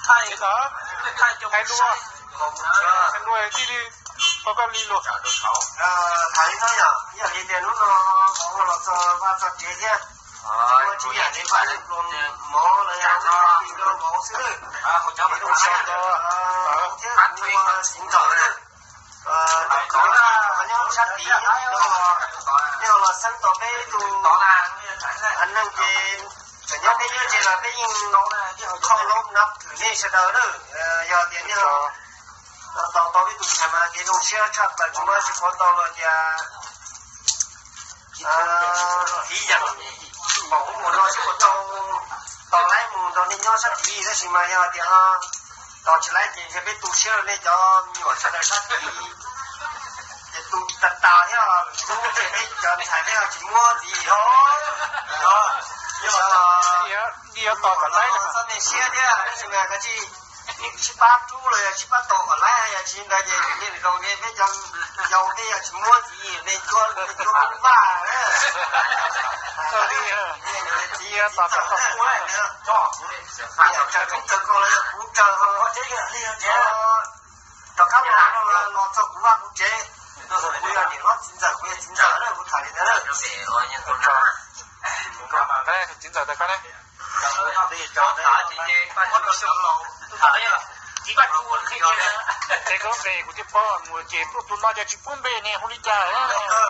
Thaij lua, thaij lua tij li, tau koj li lus. Tham li no yom, yog li tias hnub no vauv los txog vaj txog tsev thiab, tsis yam li paj pluas mov los yog ua li no vauv xwb. Thiab kuv txiv ntxawm, nej ho nyob sab tid, nej ho los xeeb tau peb tus neeg ces tseem nyob peb lub tsev los peb yeej khauj laub nab thwm nej sawv daws na. Yog tias nej tos tau peb tus ntxhais mas kev zoo siab tshaj plaws, kuv mas tsis pom tau los tias tiv yam pom ub mus no sib puas tau tos laib mus nrog nej nyob sab tid, tab sis mas yog tias tos tsis laib ces ntshe peb tu siab rau nej cov me nyuam sawv daws sab tid. Ces tu tas tas thiab, lub ntiag peb cov ntxhais peb ho tsis muab ntxiv os. Yog tsis tos kom laib no txhob me siab thiab, tab sis mas kav tsij sib pab rub los yog sib pab tos kom laib, yog tsis li ntawd ces niaj hnub no peb cov yau peb yog tsis muab ntxiv nej cuab nej cuab peb vaj. Txiv tos kom tau kuv, tsaws koob tsaws kos los yog kuv tsaws ho, rov qab los no los txog kuv vaj kuv tsev. Kuv yog niam hlob txiv ntxawm, kuv yog txiv ntxawm na, kuv tham li ntawd na. Txiv ntxawm tas koj ne. Ces koj npe kuv thiaj paub mus ces tus no ces tsis pub npe ne hu li cas.